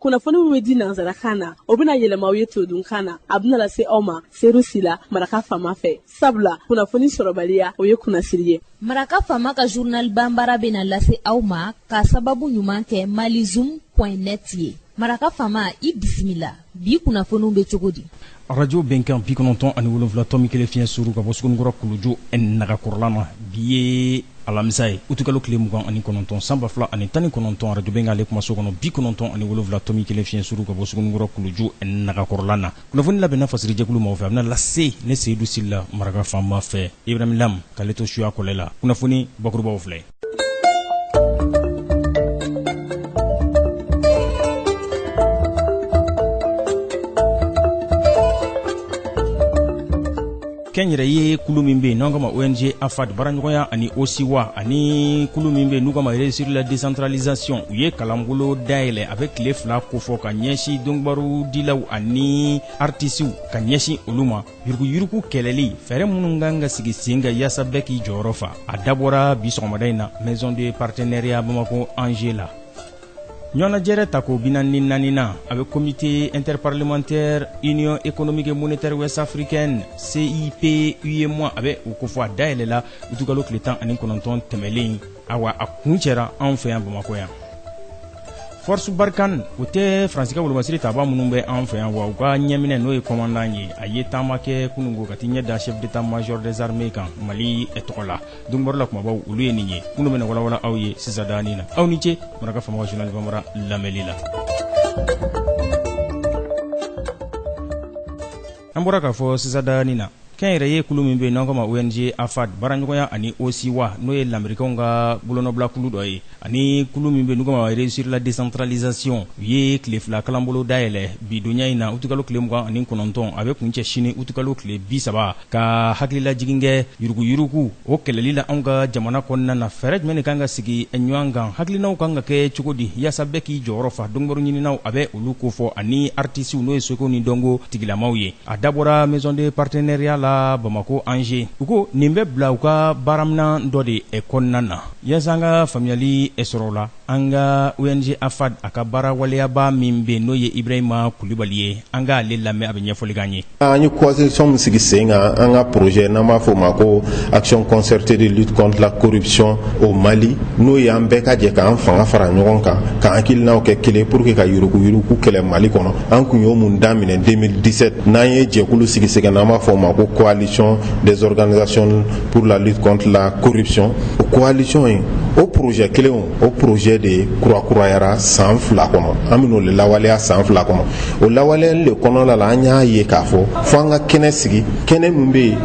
Kunnafoni min bɛ di nansarakan na, o bɛna yɛlɛma aw ye todunkan na. A bɛna lase aw ma Seru Sila, Maraka Faama fɛ, sabula kunnafoni sɔrɔbaliya, o ye kunnasiri ye. Maraka Faama ka journal banbara bɛna lase aw ma ka sababu ɲuman kɛ malizoom.net ye. Maraka Faama, i bisimila. Bi kunnafoniw bɛ cogo di? Arajo Bɛnkan, 97.1 fiɲɛ suru ka bɔ Sugunikura kuluju nagakɔrɔla na. Bi ye alamisa ye, utukalo tile 29 san 2019. Arajo Bɛnkan, ale kumaso kɔnɔ, 97.1 fiɲɛ suru ka bɔ Sugunikura kuluju nagakɔrɔla na. Kunnafoni labɛnna fasirijɛkulu maaw fɛ, a bɛna lase ne Seyidu Sila, Maraka Faama fɛ. Ibrahim Lam k'ale to suya kɔlɛ la. Kunnafoni bakurubaw filɛ. Kɛnyɛrɛye kulu min bɛ yen n'an k'a ma ONG AFAD, baaraɲɔgɔnya ani OSIWA, ani kulu min bɛ yen n'u k'a ma Réussir la décentralisation, u ye kalanbolo dayɛlɛ. A bɛ tile 2 kofɔ ka ɲɛsin donkibarudilaw ani artisiw, ka ɲɛsin olu ma, yuruguyurugu kɛlɛli fɛɛrɛ minnu kan ka sigi sen kan yaasa bɛɛ k'i jɔyɔrɔ fa. A dabɔra bi sɔgɔmada in na Maison de partenariat Bamako Angers la. Ɲɔgɔnnajɛrɛ tako 44nan, a bɛ Comité interparlementaire Union économique et monétaire ouest africaine, CIP UEMOA, a bɛ o kofɔ. A dayɛlɛla utukalo tile 19 tɛmɛlen. Awa, a kun cɛra anw fɛ yan Bamakɔ yan. Force Barkhane, o tɛ Faransi ka wolomasiri taba minnu bɛ an fɛ yan wa, u ka ɲɛminɛ, n'o ye commandant ye, a ye taama kɛ kunungo ka t'i ɲɛ da chef d'état major des armées kan Mali tɔgɔ la. Donkibaru la kumabaw, olu ye nin ye minnu bɛna walawala aw ye sisan daani na. Aw ni ce Maraka Faama journal bambara lamɛnli la. An bɔra k'a fɔ sisan daani na, kɛnyɛrɛye kulu min bɛ yen n'an k'a ma ONG AFAD, baaraɲɔgɔnya ani OSIWA, n'o ye Lamerikɛnw ka bolonɔbila kulu dɔ ye, ani kulu min bɛ yen n'u k'a ma Réussir la décentralisation, u ye tile 2 kalanbolo dayɛlɛ bi donya in na, utukalo tile 29. A bɛ kuncɛ sini, utukalo tile 30, ka hakililajigin kɛ yuruguyurugu o kɛlɛli la anw ka jamana kɔnɔna na. Fɛɛrɛ jumɛn de kan ka sigi ɲɔgɔn kan? Hakilinaw kan ka kɛ cogo di yaasa bɛɛ k'i jɔyɔrɔ fa? Donkibaru ɲininaw, a bɛ olu kofɔ, ani artisiw, n'o ye seko ni dɔnko tigilamaw ye. A dabɔra Maison de partenariat la Bamako Angers. U ko nin bɛ bila u ka baaraminan dɔ de kɔnɔna na. Yaasa an ka faamuyali sɔrɔ o la, an ka ONG AFAD, a ka baara waleyaba min bɛ yen, n'o ye Ibrahima Kulibali ye, an k'ale lamɛn, a bɛ ɲɛfɔli k'an ye. An ye coalition min sigi sen kan, an ka projet n'an b'a fɔ o ma ko Action concertée de lutte contre la corruption au Mali, n'o ye an bɛɛ ka jɛ k'an fanga fara ɲɔgɔn kan, k'an hakilinaw kɛ kelen pour que ka yuruguyurugu kɛlɛ Mali kɔnɔ. An kun y'o mun daminɛ 2017, n'an ye jɛkulu sigi sen kan, n'an b'a fɔ o ma ko Coalition des organisations pour la lutte contre la corruption. O coalition in, o projet kelen, o projet de kurakurayara san 2 kɔnɔ. An bɛn'o de lawaleya san 2 kɔnɔ. O lawaleyali de kɔnɔna la, an y'a ye k'a fɔ fo an ka kɛnɛ sigi, kɛnɛ min bɛ yen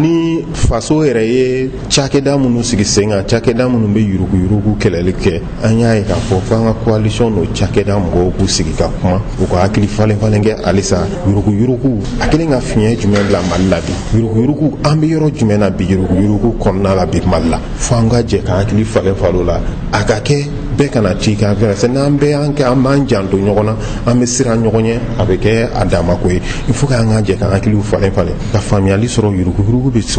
ni faso yɛrɛ ye cakɛda minnu sigi sen kan, cakɛda minnu bɛ yuruguyurugu kɛlɛli kɛ. An y'a ye k'a fɔ fo an ka coalition n'o cakɛda mɔgɔw k'u sigi ka kuma, u ka hakili falen falen kɛ halisa. Yuruguyurugu, a kɛlen ka fiɲɛ jumɛn bila Mali la bi? Yuruguyurugu, an bɛ yɔrɔ jumɛn na bi yuruguyurugu kɔnɔna la bi Mali la? Fo an ka jɛ ka hakili falen falen o la, a ka kɛ bɛɛ kana ci kan fɛn. N'an bɛɛ y'an kɛ an b'an janto ɲɔgɔn na, an bɛ siran ɲɔgɔn ɲɛ, a bɛ kɛ a damako ye. Il faut k'an ka jɛ ka hakiliw falen falen, ka faamuyali sɔrɔ yuruguyurugu bɛ se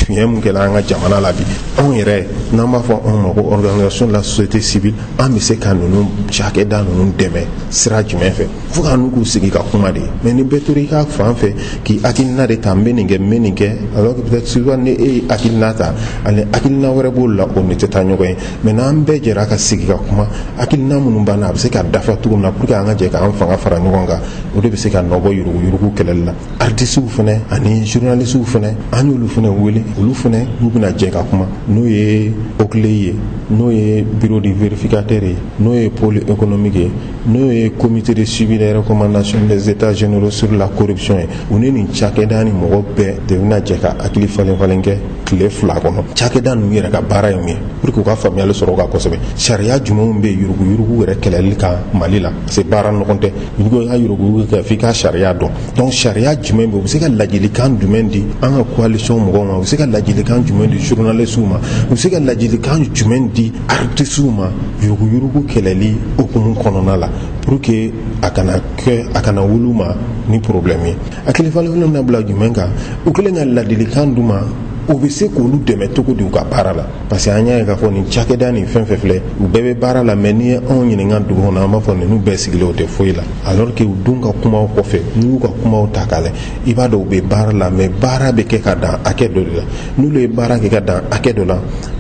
fiɲɛ min kɛla an ka jamana la bi. Anw yɛrɛ, n'an b'a fɔ anw ma ko organisation de la société civile, an bɛ se ka ninnu cakɛda ninnu dɛmɛ sira jumɛn fɛ? Fo k'an n'u k'u sigi ka kuma de. Mais ni bɛɛ tora i ka fan fɛ k'i hakilina de ta, n bɛ nin kɛ, n bɛ nin kɛ, alors que peut-être souvent ni e ye hakilina ta, ani hakilina wɛrɛ b'o la, o ni tɛ taa ɲɔgɔn ye. Mais n'an bɛɛ jɛra ka sigi ka kuma, hakilina minnu b'an na, a bɛ se ka dafa cogo min na pour que an ka jɛ k'an fanga fara ɲɔgɔn kan, o de bɛ se ka nɔ bɔ yuruguyurugu kɛlɛli la. Artisiw fana ani journalisiw fana, an y'olu fana wele. Olu fana n'u bɛna jɛ ka kuma, n'o ye OCLEI ye, n'o ye bureau de vérificateur ye, n'o ye pôle économique ye, n'o ye comité de suivi des recommandations des états généraux sur la corruption ye. U ni nin cakɛda ni mɔgɔ bɛɛ de bɛna jɛ ka hakili falen falen kɛ tile 2 kɔnɔ. Cakɛda ninnu yɛrɛ ka baara ye mun ye, pour que u ka faamuyali sɔrɔ o kan kosɛbɛ? Sariya jumɛnw bɛ yuruguyurugu yɛrɛ kɛlɛli kan Mali la? Parce que baara nɔgɔn tɛ. N'i ko i ka yuruguyurugu kɛ, f'i ka sariya dɔn. Donc sariya jumɛn bɛ? U bɛ se ka ladilikan jumɛn di an ka coalition mɔgɔw ma? U bɛ se ka ladilikan jumɛn di journalistes ma? U bɛ se ka ladilikan jumɛn di artistes ma yuruguyurugu kɛlɛli hukumu kɔnɔna la, pour que a kana kɛ, a kana wuli ma ni problème ye? Hakili falen falen bɛna bila jumɛn kan? U kɛlen ka ladilikan d'u ma. U bɛ se k'olu dɛmɛ cogo di u ka baara la? Parce que an y'a ye k'a fɔ nin cakɛda nin fɛn fɛn filɛ, u bɛɛ bɛ baara la, mais n'i ye anw ɲininka dugu kɔnɔ, an b'a fɔ ninnu bɛɛ sigilen o tɛ foyi la, alors que u dun ka kumaw kɔfɛ, n'i y'u ka kumaw ta k'a lajɛ, i b'a dɔn u bɛ baara la, mais baara bɛ kɛ ka dan hakɛ dɔ de la. N'olu ye baara kɛ ka dan hakɛ dɔ la,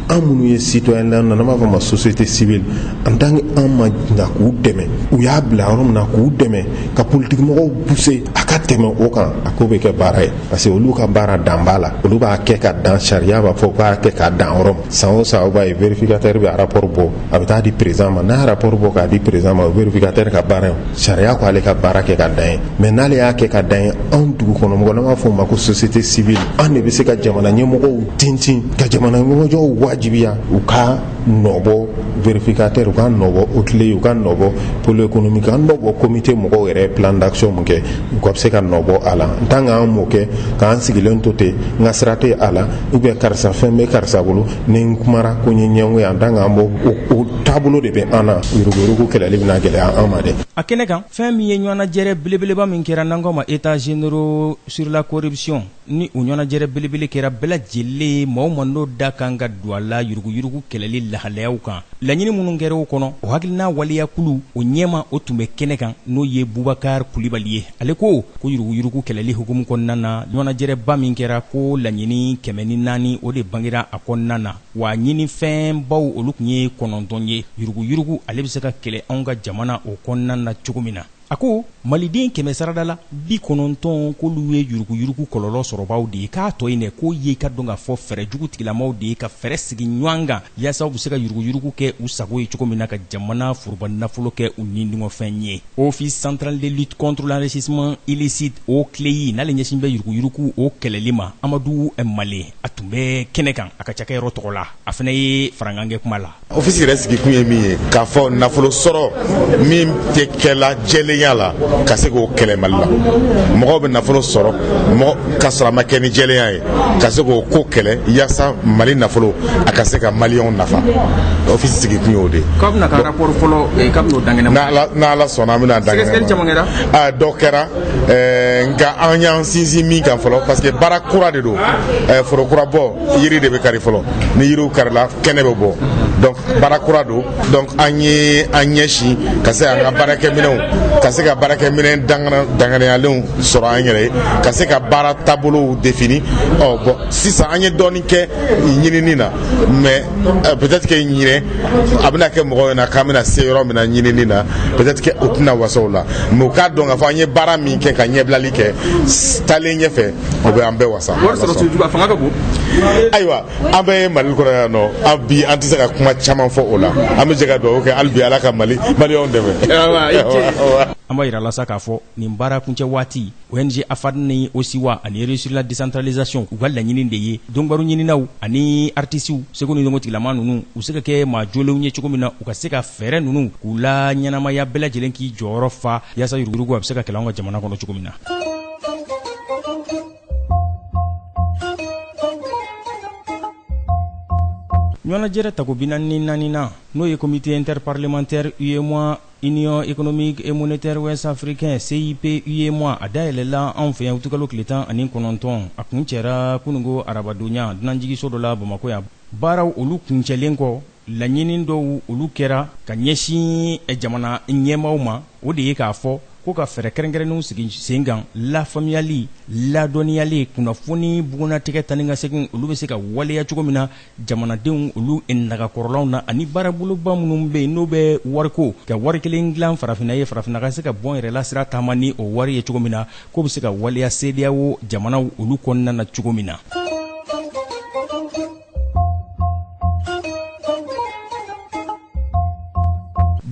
an minnu ye citoyen lambda, n'an b'a fɔ ma société civile, en tant que an ma na k'u dɛmɛ, u y'a bila yɔrɔ min na k'u dɛmɛ ka politique mɔgɔw pousser a ka tɛmɛ o kan, a ko bɛ kɛ baara ye, parce que olu ka baara dan b'a la, olu b'a kɛ ka dan, sariya b'a fɔ k'a kɛ ka dan yɔrɔ min. San o san, o b'a ye vérificateur bɛ rapport bɔ, a bɛ taa di président ma. N'a ye rapport bɔ k'a di président ma, o vérificateur ka baara ye, sariya ko ale ka baara kɛ ka dan ye. Mais n'ale y'a kɛ ka dan ye, anw dugu kɔnɔ mɔgɔ, n'an b'a fɔ o ma ko société civile, an de bɛ se ka jamana ɲɛmɔgɔw tintin, ka jamana ɲɛmɔgɔw wajibiya u ka nɔbɔ vérificateur, u ka nɔbɔ OCLEI, u ka nɔbɔ pôle économique, ka nɔbɔ comité mɔgɔw yɛrɛ plan d'action mun kɛ, u ka se ka nɔbɔ a la. En tant que an m'o kɛ, k'an sigilen to ten, n ka sira tɛ a la, ou bien karisa fɛn bɛ karisa bolo, ni n kumara ko n ye ɲɛngo ye, en tant que an b'o o taabolo de bɛ an na, yuruguyurugu kɛlɛli bɛna gɛlɛya an ma dɛ. A kɛnɛ kan, fɛn min ye ɲɔgɔnnajɛrɛ belebeleba min kɛra, n'an k'o ma état généraux sur la corruption, ni o ɲɔgɔnnajɛrɛ belebele kɛra, bɛɛ lajɛlen maaw ma n'o da kan ka don a la yuruguyurugu kɛlɛli lahalayaw kan, laɲini minnu kɛra o kɔnɔ, o hakilina waleyakulu o ɲɛma, o tun bɛ kɛnɛ kan, n'o ye Bubakar Kulibali ye. Ale ko ko yuruguyurugu kɛlɛli hukumu kɔnɔna na, ɲɔgɔnnajɛrɛba min kɛra, ko laɲini 104 o de bangera a kɔnɔna na, wa ɲinifɛnbaw olu tun ye 9 ye, yuruguyurugu ale bɛ se ka kɛlɛ anw ka jamana o kɔnɔna na cogo min na. A ko maliden 100 sarada la, 90 k'olu ye yuruguyurugu kɔlɔlɔ sɔrɔbaw de ye, k'a tɔ in dɛ k'o ye ka dɔn k'a fɔ fɛɛrɛ jugu tigilamaw de ye ka fɛɛrɛ sigi ɲɔgɔn kan yaasa u bɛ se ka yuruguyurugu kɛ u sago ye cogo min na, ka jamana foroba nafolo kɛ u nidungɔfɛn ye. Office central de lutte contre l'enrichissement illicite, OCLEI, n'ale ɲɛsin bɛ yuruguyurugu o kɛlɛli ma, Amadu Male, a tun bɛ kɛnɛ kan a ka cakɛyɔrɔ tɔgɔ la, a fana ye farankan kɛ kuma la. Office yɛrɛ sigikun ye min ye, k'a fɔ nafolo sɔrɔ min tɛ kɛla jɛlenya la, ka se k'o kɛlɛ Mali la. Mɔgɔw bɛ nafolo sɔrɔ mɔgɔ ka sɔrɔ a ma kɛ ni jɛlenya ye, ka se k'o ko kɛlɛ yaasa Mali nafolo a ka se ka maliyɛnw nafa. Office sigikun y'o de ye. K'aw bɛna ka rapport fɔlɔ, k'a bɛn'o dankɛnɛ ma. N'Ala sɔnna, an bɛna dankɛnɛ. Sɛgɛsɛgɛli caman kɛra. A dɔ kɛra, nka an y'an sinsin min kan fɔlɔ, parce que baara kura de don, foro kura bɔ, yiri de bɛ kari fɔlɔ, ni yiriw karila, kɛnɛ bɛ bɔ, donc baara kura don. Donc an ye an ɲɛsin ka se an ka baarakɛminɛnw, ka se ka baarakɛminɛn danganiyalenw sɔrɔ an yɛrɛ ye, ka se ka baara taabolow défini. Ɔ bon, sisan an ye dɔɔnin kɛ ɲinini na, mais peut-être que ɲinɛ a bɛna kɛ mɔgɔw ɲɛna k'an bɛna se yɔrɔ min na ɲinini na, peut-être que o tɛna wasa o la, mais u k'a dɔn k'a fɔ an ye baara min kɛ ka ɲɛbilali kɛ, taalen ɲɛfɛ o bɛ an bɛɛ wasa. Wari sɔrɔ cogo a fanga ka bon. Ayiwa, an bɛ Mali kɔnɔ yan nɔ, an bi an tɛ se ka kuma caman fɔ o la, an bɛ jɛ ka dugawu kɛ hali bi, Ala ka Mali maliyɛnw dɛmɛ. An b'a yira la sa k'a fɔ nin baara kuncɛ waati, ONG AFAD ni OSIWA ani Réussir la décentralisation, u ka laɲini de ye donbaru ɲininaw ani artisiw, seko ni dɔnko tigilama ninnu, u se ka kɛ maa jolenw ye cogo min na, u ka se ka fɛɛrɛ ninnu k'u la ɲɛnamaya, bɛɛ lajɛlen k'i jɔyɔrɔ fa yaasa yuruguyurugu a bɛ se ka kɛlɛ anw ka jamana kɔnɔ cogo min na. Ɲɔgɔnnajɛrɛ tako 44nan, n'o ye comité interparlementaire UEMOA, Union économique et monétaire ouest africain, CIP UEMOA, a dayɛlɛla anw fɛ yan utukalo tile 19, a kun cɛra kununko arabadonya dunanjigiso dɔ la Bamakɔ yan. Baaraw olu kuncɛlen kɔ, laɲini dɔw olu kɛra ka ɲɛsin jamana ɲɛmaaw ma, o de ye k'a fɔ ko ka fɛɛrɛ kɛrɛnkɛrɛnnenw sigi sen kan, lafaamuyali, ladɔnniyali, kunnafoni bugunnatigɛ tani ka segin, olu bɛ se ka waleya cogo min na jamanadenw olu nagakɔrɔlaw na, ani baaraboloba minnu bɛ yen n'o bɛ wariko ka wari kelen dilan farafinna ye, farafinna ka se ka bɔn yɛrɛ la sira taama ni o wari ye cogo min na, k'o bɛ se ka waleya CEDEAO jamanaw olu kɔnɔna na cogo min na.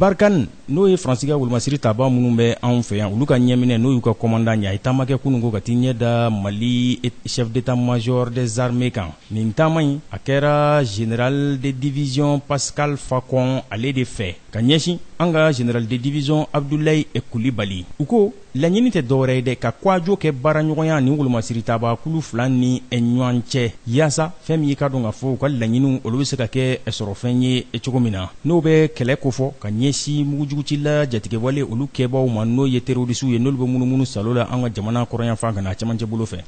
Barkhane, n'o ye Faransi ka wolomasiri taba minnu bɛ anw fɛ yan, olu ka ɲɛminɛ, n'o y'u ka commandant ye, a ye taama kɛ kununko ka t'i ɲɛ da Mali chef d'état-major des armées kan. Nin taama in a kɛra général de division Pascal Facon ale de fɛ ka ɲɛsin an ka général de division Abdoulaye Coulibaly. U ko laɲini tɛ dɔwɛrɛ ye dɛ, ka kwajo kɛ baaraɲɔgɔnya ni wolomasiri taba kulu fila ni ɲɔgɔn cɛ, yaasa fɛn min ye ka dɔn k'a fɔ u ka laɲiniw olu bɛ se ka kɛ sɔrɔfɛn ye cogo min na, n'o bɛ kɛlɛ kofɔ ka ɲɛsin mugujugucila jatigɛwale olu kɛbaw ma, n'o ye terrorisiw ye, n'olu bɛ munumunu salo la an ka jamana kɔrɔnyanfan ka na cɛmancɛ bolo fɛ.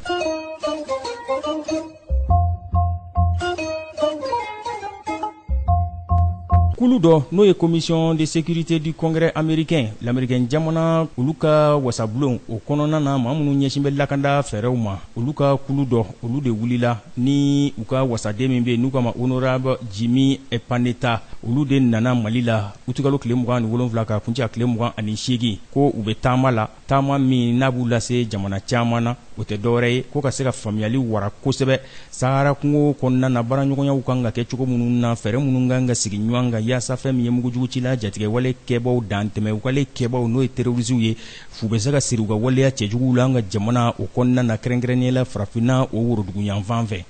Kulu dɔ, n'o ye Commission de sécurité du Congrès américain, lamɛrikɛn jamana, olu ka wasabulon o kɔnɔna na, maa minnu ɲɛsin bɛ lakanda fɛɛrɛw ma, olu ka kulu dɔ, olu de wulila ni u ka wasaden min bɛ yen n'u k'a ma honorable Jimmy Panetta. Olu de nana Mali la utikalo tile 27 ka kuncɛ a tile 28, ko u bɛ taama la, taama min n'a b'u lase jamana caman na. O tɛ dɔwɛrɛ ye ko ka se ka faamuyali wara kosɛbɛ Sahara kungo kɔnɔna na, baaraɲɔgɔnyaw kan ka kɛ cogo minnu na, fɛɛrɛ minnu kan ka sigi ɲɔgɔn kan, yaasa fɛn min ye mugujugucila, jatigɛwale kɛbaw, dantɛmɛ wale kɛbaw, n'o ye terroristew ye, fu bɛ se ka siri u ka waleya cɛjuguw la an ka jamana o kɔnɔna na, kɛrɛnkɛrɛnnenya la Farafinna o worodugu yanfan fɛ.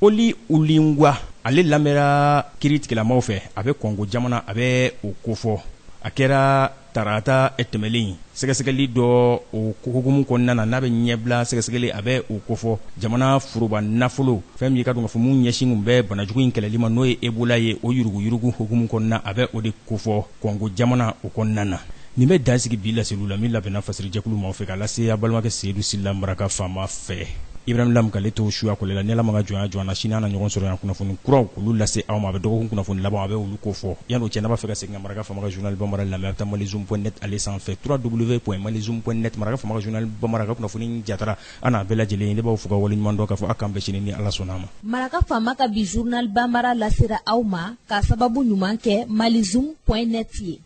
Oli Ulingwa, ale lamɛnra kiri tigilamaw fɛ, a bɛ Kɔngo jamana, a bɛ o kofɔ. A kɛra tarata tɛmɛlen, sɛgɛsɛgɛli dɔ o hukumu kɔnɔna na, n'a bɛ ɲɛbila sɛgɛsɛgɛli, a bɛ o kofɔ jamana foroba nafolo, fɛn min ka dɔn k'a fɔ mun ɲɛsin kun bɛ banajugu in kɛlɛli ma, n'o ye Ebola ye, o yuruguyurugu hukumu kɔnɔna, a bɛ o de kofɔ Kɔngo jamana o kɔnɔna na. Nin bɛ dan sigi bi laseliw la min labɛnna fasirijɛkulu maaw fɛ, k'a lase a balimakɛ Seyidu Sila Maraka Faama fɛ. Ibrahim Lam k'ale to suya kɔlɛ la. Ni Ala ma ka jɔnya jɔ an na, sini an na ɲɔgɔn sɔrɔ yan, kunnafoni kuraw k'olu lase aw ma. A bɛ dɔgɔkun kunnafoni laban, a bɛ olu ko fɔ. Yan'o cɛ, n'a b'a fɛ ka segin ka Maraka Faama ka journal bambara lamɛn, a bɛ taa malizoom.net ale sanfɛ, www.malizoom.net. Maraka Faama ka journal bambara ka kunnafoni jatara an n'a bɛɛ lajɛlen. Ne b'aw fo ka waleɲuman dɔn, k'a fɔ a k'an bɛn sini ni Ala sɔnna a ma. Maraka Faama ka bi journal bambara lasera aw ma k'a sababu ɲuman kɛ malizoom.net ye.